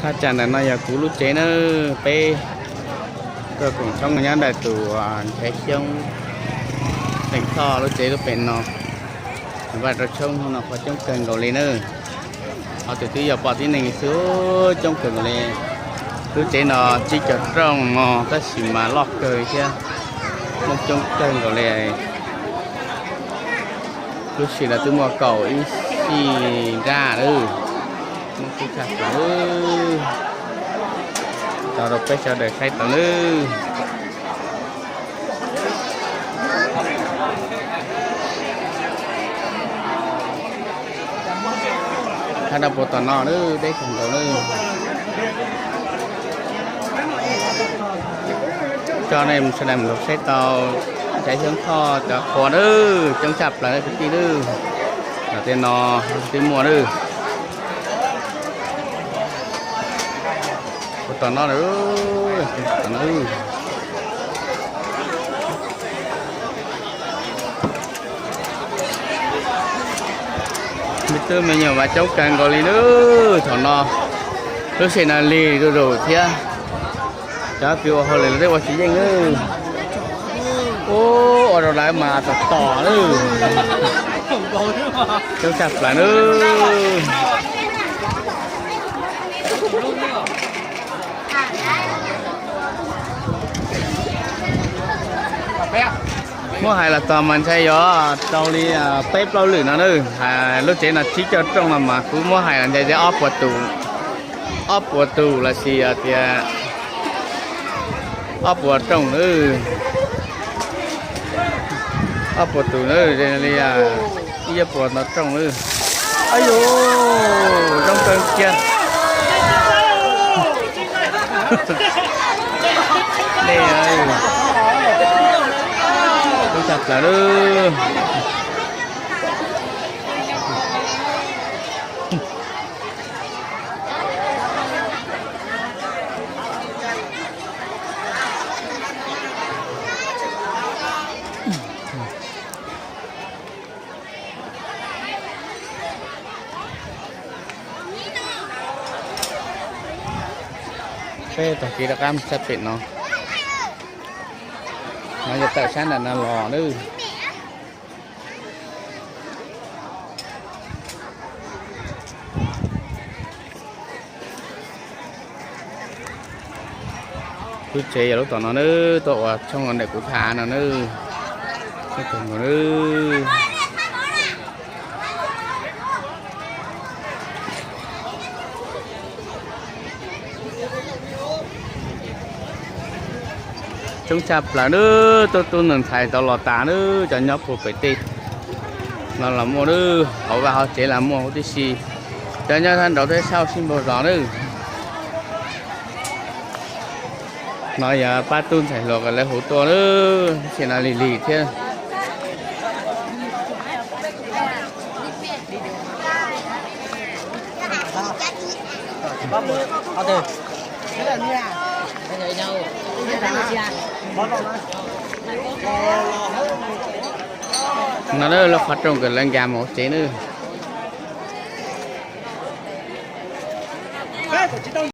Thaj tsam ntawm no yog kuv lub tsev na, peb tuaj koom tshoob nyob ntawm tus Nchaiv Xyoob Xeem Thoj lub tsev lub pem no. Vaj rau tshoob hnub no qhov coob kawg nkaus li na. Qhov twg twb yog pom tib neeg xwb, coob kawg nkaus li. Lub tsev no tsib caug rooj no tab sis mas loj kawg thiab, muaj coob kawg nkaus li. Lub sij hawm no twb muaj kaum ib xib nrab lawm, muaj coob tshaj plaws lawm. Tso rau peb sawv daws saib tau lawm. Thaj dab puag tom no lawm, deb kawg nkaus lawm. Tso nej sawv daws mus saib tau Nchaiv Xyoob Thoj cov qhua lawm, coob tshaj plaws kwv tij lawm. Tom tej no twb muaj lawm. Puag tom no lawm, tom no. Me tub me nyuam mas coob kawg nkaus li lawm thaum no. Lub sij hawm no lig zuj zus thiab, cov pib ua hauj lwm los twb ua tsis yeej lawm. Ub, ua rau lawv mas tom tom lawm, coob tshaj plaws lawm. Muab hais los txog mas ntshai yuav tau li peb plaub lwm no na. Lub tsev no tsib caug rooj no mas kuv muab hais los ntshai ob puas tus, ob puas tus los sis tias ob puas rooj lawm. Ob puas tus na, li ib puas ntau rooj lawm. Ab yus, zoo kawg kiag. Dej, coob tshaj plaws lawm. Peb taug kev rov qab mus sab pem no, no yog tawm sab nram no los lawm. Lub tsev yog lub tom no nawb, tuaj ua tshoob los ntawm kuv tham no nawb. Coob tshaj plaws nawb, tuaj tub nus ntxhais tau los tas nawb, cov nyob puag pem tej no los muaj nawb, hauv vaj hauv tsev los muaj huv tib si. Cov nyob sab nraud thiab sab sib npaug zos nawb. No yog pab tub ntxhais hluas kom lawv hu tuaj nawb, tsis no lig lig thiab. No lub qhov rooj kom lawv nkag mus hauv tsev nawb.